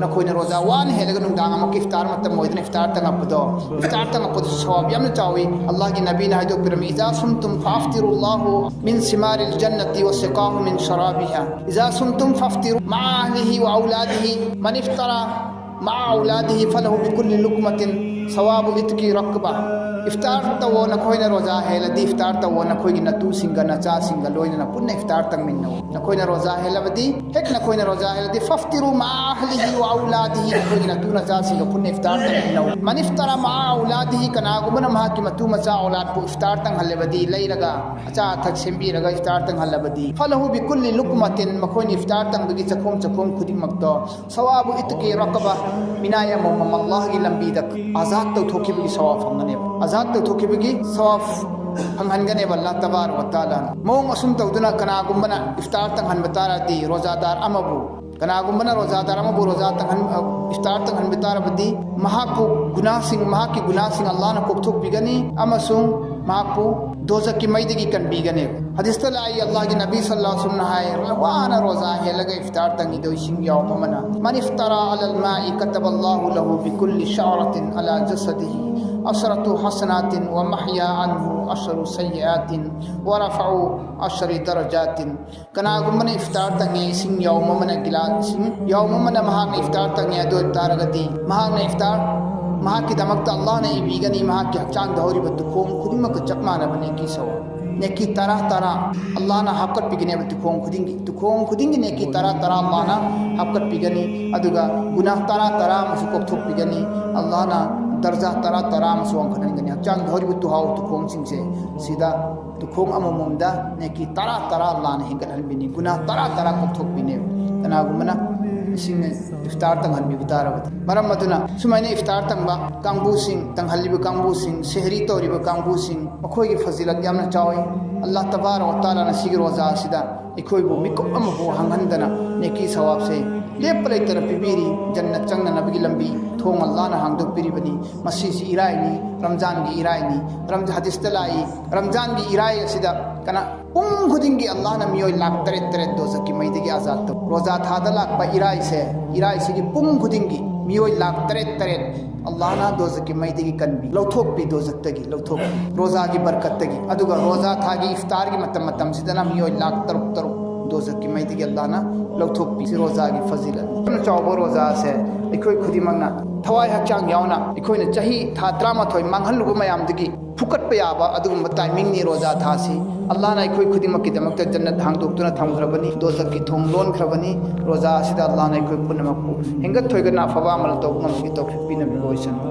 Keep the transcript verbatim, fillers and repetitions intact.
ꯅꯈꯣꯏꯅ ꯔꯣꯖꯥ ꯋꯥꯅ ꯍꯦꯜꯂꯒ ꯅꯨꯡꯗꯥꯡ ꯑꯃꯛ ꯏꯐꯇꯥꯔ ꯃꯇꯝ ꯑꯣꯏꯗꯅ ꯏꯐꯇꯥꯔ ꯇꯪꯉꯛꯄꯗꯣ, ꯏꯐꯇꯥꯔ ꯇꯪꯉꯛꯄꯗꯨꯁꯨ ꯁꯋꯥꯕ ꯌꯥꯝꯅ ꯆꯥꯎꯏ꯫ ꯑꯜꯂꯥꯍꯒꯤ ꯅꯕꯤꯅ ꯍꯥꯏꯗꯣꯛꯄꯤꯔꯝꯃꯤ, "إذا صمتم فأفطروا، الله من ثمار الجنة وسقاه من شرابها، إذا صمتم فأفطروا مع أهله وأولاده، من أفطر مع أولاده فله بكل لقمة ثواب عتق رقبة." ꯏꯐꯇꯥꯔ ꯇꯧꯋꯣ, ꯅꯈꯣꯏꯅ ꯔꯣꯖꯥ ꯍꯦꯜꯂꯗꯤ ꯏꯐꯇꯥꯔ ꯇꯧꯋꯣ, ꯅꯈꯣꯏꯒꯤ ꯅꯇꯨꯁꯤꯡꯒ ꯅꯆꯥꯁꯤꯡꯒ ꯂꯣꯏꯅꯅ ꯄꯨꯟꯅ ꯏꯐꯇꯥꯔ ꯇꯪꯃꯤꯟꯅꯧ꯫ ꯅꯈꯣꯏꯅ ꯔꯣꯖꯥ ꯍꯦꯜꯂꯕꯗꯤ, ꯍꯦꯛ ꯅꯈꯣꯏꯅ ꯔꯣꯖꯥ ꯍꯦꯜꯂꯗꯤ, "فأفطروا مع أهله وأولاده"꯫ ꯅꯈꯣꯏꯒꯤ ꯅꯇꯨ ꯅꯆꯥꯁꯤꯡꯒ ꯄꯨꯟꯅ ꯏꯐꯇꯥꯔ ꯇꯪꯃꯤꯟꯅꯧ꯫ "من أفطر مع أولاده"꯫ ꯀꯅꯥꯒꯨꯝꯕꯅ ꯃꯍꯥꯛꯀꯤ ꯃꯇꯨ ꯃꯆꯥ ꯑꯣꯂꯥꯗꯄꯨ ꯏꯐꯇꯥꯔ ꯇꯪꯍꯜꯂꯕꯗꯤ, ꯂꯩꯔꯒ ꯑꯆꯥ ꯑꯊꯛ ꯁꯦꯝꯕꯤꯔꯒ ꯏꯐꯇꯥꯔ ꯇꯪꯍꯜꯂꯕꯗꯤ, "فله بكل لقمة"꯫ ꯃꯈꯣꯏꯅ ꯏꯐꯇꯥꯔ ꯇꯪꯕꯒꯤ ꯆꯈꯣꯝ ꯆꯈꯣꯝ ꯈꯨꯗꯤꯡꯃꯛꯇꯣ ꯁꯋꯥꯕꯨ ꯏꯇꯀꯤ ꯔꯀꯕ, ꯃꯤꯅꯥꯏ ꯑꯃꯃꯝ ꯑꯜꯂꯥꯍꯒꯤ ꯂꯝꯕꯤꯗ ꯑꯥꯖꯥꯗ ꯇꯧꯊꯣꯛꯈꯤꯕꯒꯤ ꯁꯋꯥꯕ ꯐꯪꯒꯅꯦꯕ꯫ ꯑꯥꯖꯥꯗ ꯇꯧꯊꯣꯛꯈꯤꯕꯒꯤ ꯁꯋꯥꯕ ꯐꯪꯍꯟꯒꯅꯦꯕ ꯑꯜꯂꯥꯍ ꯇꯕꯥꯔꯛ ꯋ ꯇꯥꯂꯥꯅ꯫ ꯃꯑꯣꯡ ꯑꯁꯨꯝ ꯇꯧꯗꯨꯅ ꯀꯅꯥꯒꯨꯝꯕꯅ ꯏꯐꯇꯥꯔ ꯇꯪꯍꯟꯕ ꯇꯥꯔꯗꯤ, ꯔꯣꯖꯥꯗꯥꯔ ꯑꯃꯕꯨ, ꯀꯅꯥꯒꯨꯝꯕꯅ ꯔꯣꯖꯥꯗꯥꯔ ꯑꯃꯕꯨ ꯔꯣꯖꯥ ꯇꯪꯍꯟ-, ꯑ, ꯏꯐꯇꯥꯔ ꯇꯪꯍꯟꯕ ꯇꯥꯔꯕꯗꯤ, ꯃꯍꯥꯛꯄꯨ ꯒꯨꯅꯥꯁꯤꯡ, ꯃꯍꯥꯛꯀꯤ ꯒꯨꯅꯥꯁꯤꯡ ꯑꯜꯂꯥꯍꯅ ꯀꯣꯛꯊꯣꯛꯄꯤꯒꯅꯤ ꯑꯃꯁꯨꯡ ꯃꯍꯥꯛꯄꯨ ꯗꯣꯖꯈꯀꯤ ꯃꯩꯗꯒꯤ ꯀꯟꯕꯤꯒꯅꯦꯕ꯫ ꯍꯗꯤꯁꯇ ꯂꯥꯛꯏ, ꯑꯜꯂꯥꯍꯒꯤ ꯅꯕꯤ ꯁꯜꯂꯜꯂꯥꯍꯨ ꯑꯂꯩꯍꯤ ꯋꯁꯜꯂꯝꯅ ꯍꯥꯏ, ꯋꯥꯅ ꯔꯣꯖꯥ ꯍꯦꯜꯂꯒ ꯏꯐꯇꯥꯔ ꯇꯪꯉꯤꯗꯣ ꯏꯁꯤꯡ ꯌꯥꯎꯕ ꯑꯃꯅ, "من أفطر على الماء كتب الله له بكل شعرة على جسده عشرة حسنات ومحا عنه عشر سيئات ورفع عشر درجات." ꯀꯅꯥꯒꯨꯝꯕꯅ ꯏꯐꯇꯥꯔ ꯇꯪꯉꯦ, ꯏꯁꯤꯡ ꯌꯥꯎꯕ ꯑꯃꯅ, ꯒꯤꯂꯥꯁ ꯏꯁꯤꯡ ꯌꯥꯎꯕ ꯑꯃꯅ ꯃꯍꯥꯛꯅ ꯏꯐꯇꯥꯔ ꯇꯪꯉꯦ, ꯑꯗꯨ ꯑꯣꯏꯕ ꯇꯥꯔꯒꯗꯤ ꯃꯍꯥꯛꯅ ꯏꯐꯇꯥꯔ, ꯃꯍꯥꯛꯀꯤꯗꯃꯛꯇ ꯑꯜꯂꯥꯍꯅ ꯏꯕꯤꯒꯅꯤ, ꯃꯍꯥꯛꯀꯤ ꯍꯛꯆꯥꯡꯗ ꯍꯧꯔꯤꯕ ꯇꯨꯈꯣꯡ ꯈꯨꯗꯤꯡꯃꯛꯀ ꯆꯞ ꯃꯥꯟꯅꯕ ꯅꯦꯀꯤ ꯁꯋꯥꯕ꯫ ꯅꯦꯀꯤ ꯇꯔꯥ ꯇꯔꯥ ꯑꯜꯂꯥꯍꯅ ꯍꯥꯞꯀꯠꯄꯤꯒꯅꯦꯕ, ꯇꯨꯈꯣꯡ ꯈꯨꯗꯤꯡꯒꯤ, ꯇꯨꯈꯣꯡ ꯈꯨꯗꯤꯡꯒꯤ ꯅꯦꯀꯤ ꯇꯔꯥ ꯇꯔꯥ ꯑꯜꯂꯥꯍꯅ ꯍꯥꯞꯀꯠꯄꯤꯒꯅꯤ꯫ ꯑꯗꯨꯒ ꯒꯨꯅꯥꯍ ꯇꯔꯥ ꯇꯔꯥ ꯑꯃꯁꯨ ꯀꯣꯛꯊꯣꯛꯄꯤꯒꯅꯤ꯫ ꯑꯜꯂꯥꯍꯅ ꯗꯔꯖꯥ ꯇꯔꯥ ꯇꯔꯥ ꯑꯃꯁꯨ ꯋꯥꯡꯈꯠꯍꯟꯒꯅꯤ꯫ ꯍꯛꯆꯥꯡꯗ ꯍꯧꯔꯤꯕ ꯇꯨꯍꯥꯎ ꯇꯨꯈꯣꯡꯁꯤꯡꯁꯦ ꯁꯤꯗ ꯇꯨꯈꯣꯡ ꯑꯃꯃꯝꯗ ꯅꯦꯀꯤ ꯇꯔꯥ ꯇꯔꯥ ꯑꯜꯂꯥꯍꯅ ꯍꯦꯟꯒꯠꯍꯟꯕꯤꯅꯤ, ꯒꯨꯅꯥꯍ ꯇꯔꯥ ꯇꯔꯥ ꯀꯣꯛꯊꯣꯛꯄꯤꯅꯦꯕ꯫ ꯀꯅꯥꯒꯨꯝꯕꯅ ꯏꯁꯤꯡꯅ ꯏꯐꯇꯥꯔ ꯇꯪꯍꯟꯕꯤꯕ ꯇꯥꯔꯕꯗꯤ꯫ ꯃꯔꯝ ꯑꯗꯨꯅ ꯁꯨꯃꯥꯏꯅ ꯏꯐꯇꯥꯔ ꯇꯪꯕ ꯀꯥꯡꯕꯨꯁꯤꯡ, ꯇꯪꯍꯜꯂꯤꯕ ꯀꯥꯡꯕꯨꯁꯤꯡ, ꯁꯦꯍꯔꯤ ꯇꯧꯔꯤꯕ ꯀꯥꯡꯕꯨꯁꯤꯡ, ꯃꯈꯣꯏꯒꯤ ꯐꯖꯤꯂꯠ ꯌꯥꯝꯅ ꯆꯥꯎꯏ꯫ ꯑꯜꯂꯥꯍ ꯇꯕꯥꯔꯛ ꯋ ꯇꯥꯂꯥꯅ ꯁꯤꯒꯤ ꯔꯣꯖꯥ ꯑꯁꯤꯗ ꯑꯩꯈꯣꯏꯕꯨ ꯃꯤꯀꯨꯞ ꯑꯃꯐꯥꯎ ꯍꯥꯡꯍꯟꯗꯅ ꯅꯦꯀꯤ ꯁꯋꯥꯕꯁꯦ ꯂꯦꯞꯄ ꯂꯩꯇꯅ ꯄꯤꯕꯤꯔꯤ꯫ ꯖꯟꯅꯠ ꯆꯪꯅꯅꯕꯒꯤ ꯂꯝꯕꯤ ꯊꯣꯡ ꯑꯜꯂꯥꯍꯅ ꯍꯥꯡꯗꯣꯛꯄꯤꯔꯤꯕꯅꯤ꯫ ꯃꯁꯤꯁꯤ ꯏꯔꯥꯏꯅꯤ, ꯔꯝꯖꯥꯟꯒꯤ ꯏꯔꯥꯏꯅꯤ꯫ ꯔꯝꯖ-, ꯍꯗꯤꯁꯇ ꯂꯥꯛꯏ, ꯔꯝꯖꯥꯟꯒꯤ ꯏꯔꯥꯏ ꯑꯁꯤꯗ ꯀꯅꯥ? ꯄꯨꯡ ꯈꯨꯗꯤꯡꯒꯤ ꯑꯜꯂꯥꯍꯅ ꯃꯤꯑꯣꯏ ꯂꯥꯛ ꯇꯔꯦꯠ ꯇꯔꯦꯠ ꯗꯣꯖꯛꯀꯤ ꯃꯩꯗꯒꯤ ꯑꯥꯖꯥꯗ ꯇꯧ꯫ ꯔꯣꯖꯥ ꯊꯥꯗ ꯂꯥꯛꯄ ꯏꯔꯥꯏꯁꯦ, ꯏꯔꯥꯏꯁꯤꯒꯤ ꯄꯨꯡ ꯈꯨꯗꯤꯡꯒꯤ ꯃꯤꯑꯣꯏ ꯂꯥꯛ ꯇꯔꯦꯠ ꯇꯔꯦꯠ ꯑꯜꯂꯥꯍꯅ ꯗꯣꯖꯛꯀꯤ ꯃꯩꯗꯒꯤ ꯀꯟꯕꯤ, ꯂꯧꯊꯣꯛꯄꯤ, ꯗꯣꯖꯛꯇꯒꯤ ꯂꯧꯊꯣꯛꯄꯤ, ꯔꯣꯖꯥꯒꯤ ꯕꯔꯀꯠꯇꯒꯤ꯫ ꯑꯗꯨꯒ ꯔꯣꯖꯥ ꯊꯥꯒꯤ ꯏꯐꯇꯥꯔꯒꯤ ꯃꯇꯝ, ꯃꯇꯝꯁꯤꯗꯅ ꯃꯤꯑꯣꯏ ꯂꯥꯛ ꯇꯔꯨꯛ ꯇꯔꯨꯛ ꯗꯣꯖꯛꯀꯤ ꯃꯩꯗꯒꯤ ꯑꯜꯂꯥꯍꯅ ꯂꯧꯊꯣꯛꯄꯤ꯫ ꯁꯤ ꯔꯣꯖꯥꯒꯤ ꯐꯖꯤꯂꯠꯅꯤ꯫ ꯌꯥꯝꯅ ꯆꯥꯎꯕ ꯔꯣꯖꯥꯁꯦ ꯑꯩꯈꯣꯏ ꯈꯨꯗꯤꯡꯃꯛꯅ ꯊꯋꯥꯏ ꯍꯛꯆꯥꯡ ꯌꯥꯎꯅ, ꯑꯩꯈꯣꯏꯅ ꯆꯍꯤ ꯊꯥ ꯇꯔꯥꯃꯥꯊꯣꯏ ꯃꯥꯡꯍꯜꯂꯨꯕ ꯃꯌꯥꯝꯗꯒꯤ ꯐꯨꯀꯠꯄ ꯌꯥꯕ ꯑꯗꯨꯒꯨꯝꯕ ꯇꯥꯏꯃꯤꯡꯅꯤ ꯔꯣꯖꯥ ꯊꯥꯁꯤ꯫ ꯑꯜꯂꯥꯍꯅ ꯑꯩꯈꯣꯏ ꯈꯨꯗꯤꯡꯃꯛꯀꯤꯗꯃꯛꯇ ꯖꯟꯅꯠ ꯍꯥꯡꯗꯣꯛꯇꯨꯅ ꯊꯝꯈ꯭ꯔꯕꯅꯤ, ꯗꯣꯖꯛꯀꯤ ꯊꯣꯡ ꯂꯣꯟꯈ꯭ꯔꯕꯅꯤ꯫ ꯔꯣꯖꯥ ꯑꯁꯤꯗ ꯑꯜꯂꯥꯍꯅ ꯑꯩꯈꯣꯏ ꯄꯨꯝꯅꯃꯛꯄꯨ ꯍꯦꯟꯒꯠ ꯊꯣꯏꯒꯠꯅ ꯑꯐꯕ ꯑꯃꯜ ꯇꯧꯕ ꯉꯝꯕꯒꯤ ꯇꯧꯐꯤꯛ ꯄꯤꯅꯕꯤꯕ ꯑꯣꯏꯁꯅꯨ꯫